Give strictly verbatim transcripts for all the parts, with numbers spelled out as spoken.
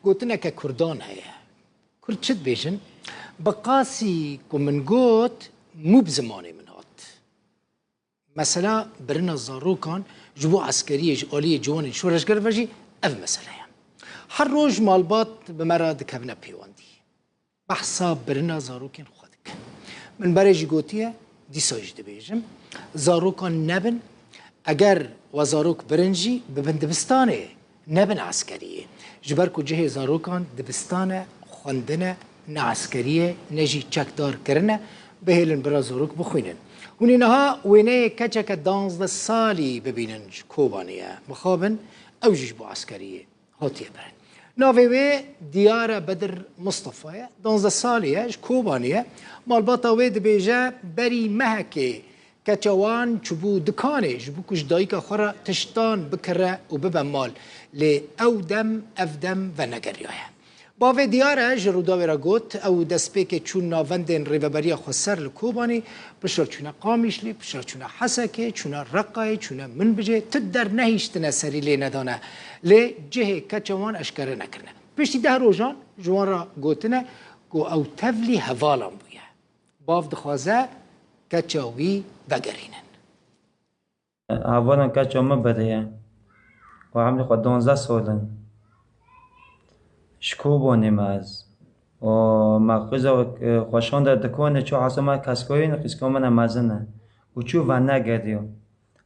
Gotineke Kurdan heye. Kurd çi dibêjin? Bi qasî ku min got, mû bi zimanê min hat. Mesela birina zarokan ji bo eskeriyê ji aliyê ciwanên şoreşger ve jî ev mesele ye. Her roj malbat bi me re dikevine pêwendî. Behsa birina zarokên xwe dikin. Min berê jî gotiye, dîsa jî dibêjim, zarokan nebin, eger we zarok birin jî bibin dibistanê, nebin eskeriyê. Ji ber ku cihê zarokan dibistan e, xwendin e, ne eskeriyê, ne jî çekdar kirin e, bihêlin bira zarok bixwînin. Hûn ê niha wêneyê keçeke danzdeh salî bibînin ji Kobanê ye. Mixabin ew jî ji bo eskeriyê hatiye birin. Navê wê Diyare Bedir Mustafa ye, danzdeh salî ye, ji Kobanê ye. Malbata wê dibêje, berî mehekê keça wan çûbû dikanê, ji bo ku ji dayika xwe re tiştan bikire û bibe mal. Lê ew dem, ev dem venegeriyaye. Bavê Diyare ji Rûdawê re got, ew destpêkê çûn navendên Rêveberiya Xweser li Kobanê, piştre çûne Qamîşlê, piştre çûne Hesekê, çûne Reqayê, çûne Minbicê, tu dernehiştine serî lê nedane. Lê cihê keça wan eşkere nekirine. Piştî deh rojan ji wan re gotine ku ew tevlî hevalan bûye. Bav dixwaze keça wî vegerînin. Hevalan keça min beriye. Û emrê xwe duwazdeh sal in. Ji Kobanê me ez. Û me qîza, e, xwe şande dikanê, çû hesa me keskoyîn, qîzka min e mezin e. Û çû venegeriyo.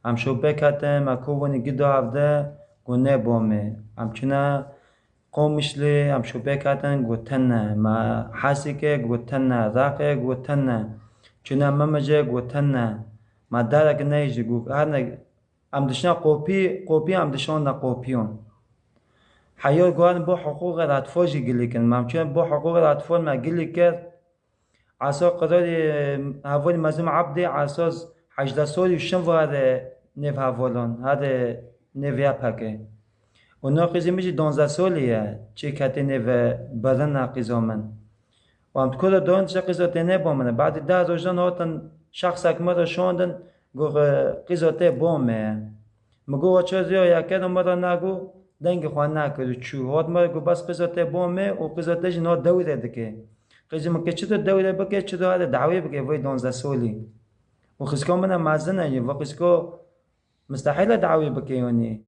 Em şopê ketin, me Kobanê gido hevde, got nê bo me. Em çûne Qamîşlê, em şopê ketin, got tune. Me Hesekê, got tune. Reqê, got tune. Çûne Minbicê, got tune. Me derek neyê jî, got her ne, em dişine qopî, qopî, em dişande qopiyon. Heya guharin bo hiqûqê etfal jî gilî kirin. Me em çûne bo hiqûqê etfal me gilî kir. Esa qirarê hevalê Mezlûm Ebdê, esas hejdeh salî û şin vare nêv hevalan, herê nêv Y P G. Û na qîzê min jî duwazdeh salî ye, çê ketê nêv birina qîza min. Û em di ku de dayin dişe qîza tê nêba min e. Badê deh rojan hatin şexsek min re şandin, got, qîza tê bo me ye. Min got, we çi riya ye kir û min re negot, dengê xwe nekir û çû. Hat min re got, bes qîza tê bo me û qîza te jî niha dewrê dike. Qîzê min ke çi tu dewrê bike, çi tu herê dawê bike, vay duwazdeh salî. Û qîzka min e mezin e, vay qîzka mistehîl e dawê bike yanî.